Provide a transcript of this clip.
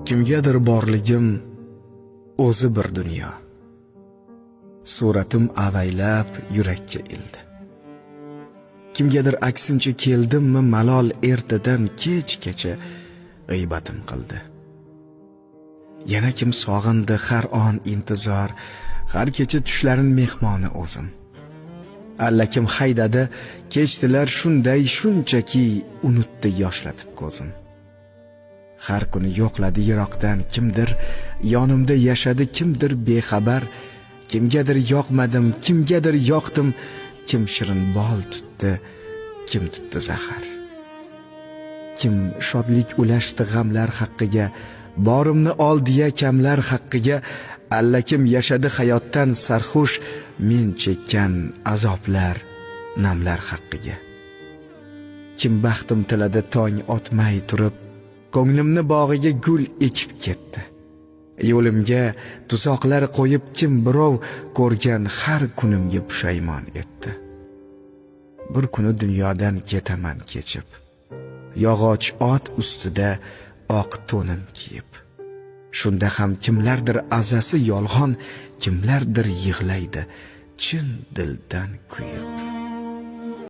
Kimgadir borligim o'zi bir dunyo. Suratim avaylab yurakka ildi. Kimgadir aksincha keldimmi malol, ertadan kechgacha g'iybatim qildi. Yana kim sog'indi har on intizor, har kecha tushlarin mehmoni o'zim. Allakim haydadi, kechdilar shunday, shunchaki unutdi yoshlatib ko'zim. Har kuni yo'qladi yiroqdan kimdir, yonimda yashadi kimdir bexabar. Kimgadir yoqmadim, kimgadir yoqdim, kim shirin bol tutdi, kim tutdi zahar. Kim shodlik ulashdi g'amlar haqqiga, borimni oldiya kamlar haqqiga. Allakim yashadi hayotdan sarxush, men chekkan azoblar, namlar haqqiga. Kim baxtim tiladi tong otmay turib, ko'nglimni bog'iga gul ekib ketdi. Yo'limga tuzoqlar qo'yib kim birov, ko'rgan har kunimga pushaymon etdi. Bir kuni dunyodan ketaman kechib, yog'och ot ustida oq to'nim kiyib. Shunda ham kimlardir azasi yolg'on, kimlardir yig'laydi chin dildan kuyib.